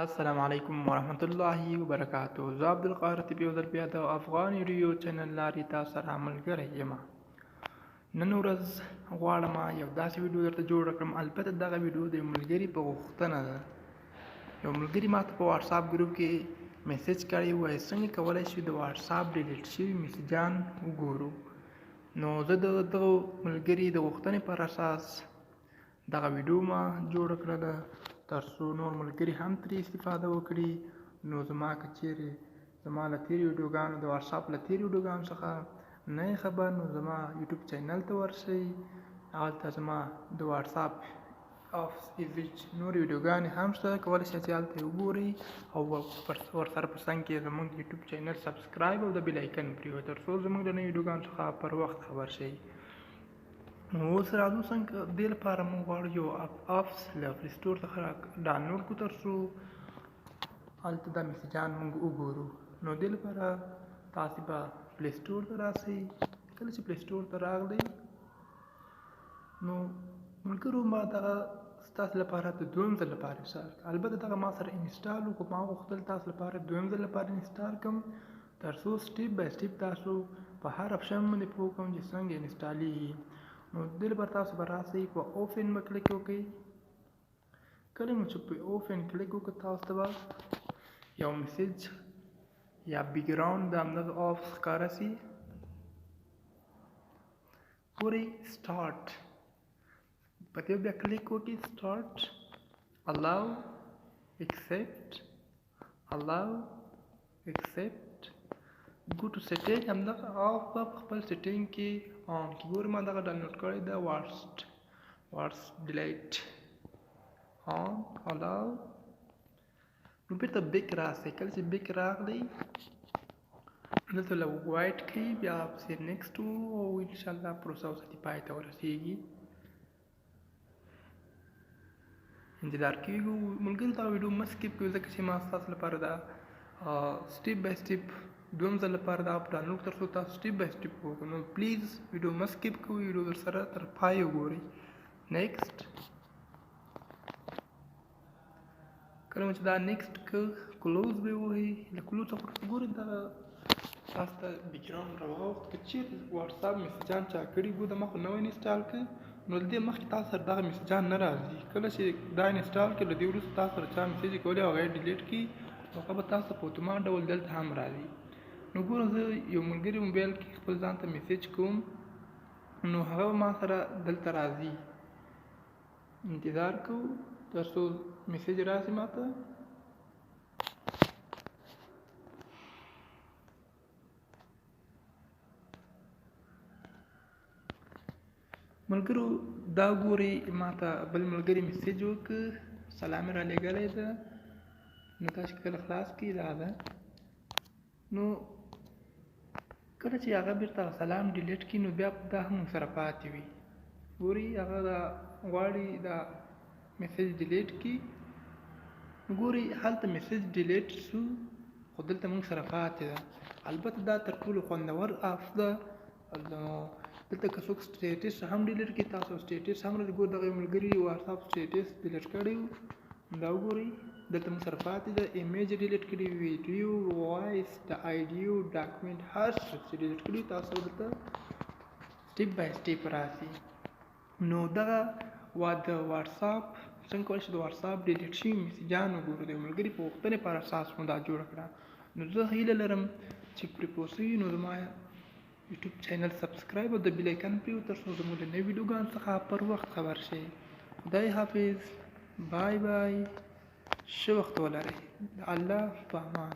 السلام علیکم ورحمت الله وبرکاتو. زه عبدالقاهر طبي یو ځل بیا د افغان ویډیو چینل لارې تاسو سره ملګری یم. نن ورځ غواړم یو داسې ویډیو درته جوړه کړم. البته دغه ویډیو د یو ملګري په غوښتنه ده. یو ملګري ماته په واتساپ ګروپ کې میسج کړی، وایي څنګه کولی شو د واتساپ ډیلیټ شوي میسجان وګورو. نو زه د دغه ملګري د غوښتنې پر اساس دغه ویډیو ما جوړه کړله تر څو نور ملګري هم ترې استفاده وکړي. نو زما که چیرې زما له تېرو ویډیوګانو د واتساپ له تېرو ویډیوګانو څخه نه یې خبر، نو زما یوټیوب چینل ته ورشئ، هلته زما د واتساپ اف ایزیچ نورې ویډیوګانې هم شته، کولی شئ چې هلته یې وګورئ او ورسره په څنګ کې زموږ یوټیوب چینل سبسکرایب او د بیل آیکن پرې تر څو زموږ له نویو ویډیوګانو څخه پر وخت خبر شئ. نو اوس راځو څنګه دې لپاره موږ غواړو یو اپس له پلی سټور څخه ډاونلوډ کړو تر څو هلته دا میسجان موږ وګورو. نو دې لپاره تاسې به پلی سټور ته راسئ. کله چې پلی سټور ته راغلئ نو ملګرو ما دغه ستاسو لپاره د دویم ځل لپاره انسټال کړ. البته دغه ما سره انسټال و، خو ما غوښتل تاسو لپاره دویم ځل لپاره انسټال کړم تر څو سټیپ بای سټیپ تاسو په هر اپشن باندې پوه کړم چې څنګه انسټالیږي. نو دې لپاره تاسو به راسئ په اوپن به کلیک وکړئ. کله مو چې په اوپن کلیک وکړ تاسو ته به یو میسج یا بیکګراوند د همدغه اپ ښکاره سي. ګورئ سټارټ په دې بیا کلیک وکړئ، سټارټ، الاو، اکسپټ، الاو، اکسپټ، ګو ټو سیټینګ. همدغه اپ به په خپل سیټینګ کې آن کړي. ګورئ ما دغه ډاونلوډ کړی ده، واټس ډیلیټ آن الاو. نو بیرته بیک راسئ. کله چې بیک راغلی دلته له وایټ کوي، بیا پسې نیکسټ او انشاءالله پروسه اوس دې پای ته ورسیږي. انتظار کیږو ملګرو. دا ویډیو مه سکیپ کوئ ځکه چې ما ستاسو لپاره دا سټیپ بای سټیپ دویم ځل لپاره دا اپ ډاونلوډ تر څو تاسو سټیپ بای سټیپ وګورئ. نو پلیز ویډیو مه سکیپ کوئ، ویډیو در سره تر پای وګورئ. نیکسټ، کله مو چې دا نیکسټ که کلوز به ووهئ، له کلوز څخه وروسته ګورئ دغه تاسو ته بیکګراوند راوغوښت. که چیرې واتساپ میسجان چا کړي وو، د ما خو نوی انسټال کړ، نو له دې مخکې تاسو سره دغه میسجان نه راځي. کله چې دا انسټال کړئ له دې وروسته تاسو سره چا میسج کولی او هغه یې ډیلیټ کړي، نو هغه به تاسو ته په اتومات ډول دلته هم راځي. نو ګوره زه یو ملګري موبایل کې خپل ځان ته میسج کوم، نو هغه به ما سره دلته راځي. انتظار کوو تر څو میسج راشي ماته. ملګرو دا ګورئ ماته بل ملګري میسج وکړ، سلام یې رالیږلی ده. نو تاسو کله خلاص کړئ دا ده. نو کله چې هغه بیرته سلام ډیلیټ کړي نو بیا دا هم موږ سره پاتې وي. ګورئ هغه دا غواړي دا میسج ډیلیټ کړي. ګورئ هلته میسج ډیلیټ سو خو دلته موږ سره پاتې ده. البته دا تر ټولو خوندور اپ ده. نو دلته که څوک سټیټس هم ډیلیټ کړي تاسو سټیټس هم راځي. ګور دغه یو ملګري واتساپ سټیټس ډیلیټ کړی و، دا وګورئ دلته موږ سره پاتې ده. ایمیج ډیلیټ کړي، ویډیو، وایس، د آیډیو، ډاکومنټ، هر څه چې ډیلیټ کړي تاسو دلته سټیپ بای سټیپ راسي. نو دغه وا د واتساپ څنګه کولی شو د واتساپ ډیلیټ شوي میسجان وګورو، د یو ملګري په غوښتنې پر اساس مو دا جوړه کړه. نو زه هیله لرم چې پرې پوه شئ. نو زما یوټیوب چینل سبسکرایب او د بیل آیکن پرې تر څو زموږ له نویو ویډیوګانو څخه پر وخت خبر شئ. خدای حافظ، بای بای، ښه وخت ولرئ، د الله په امان.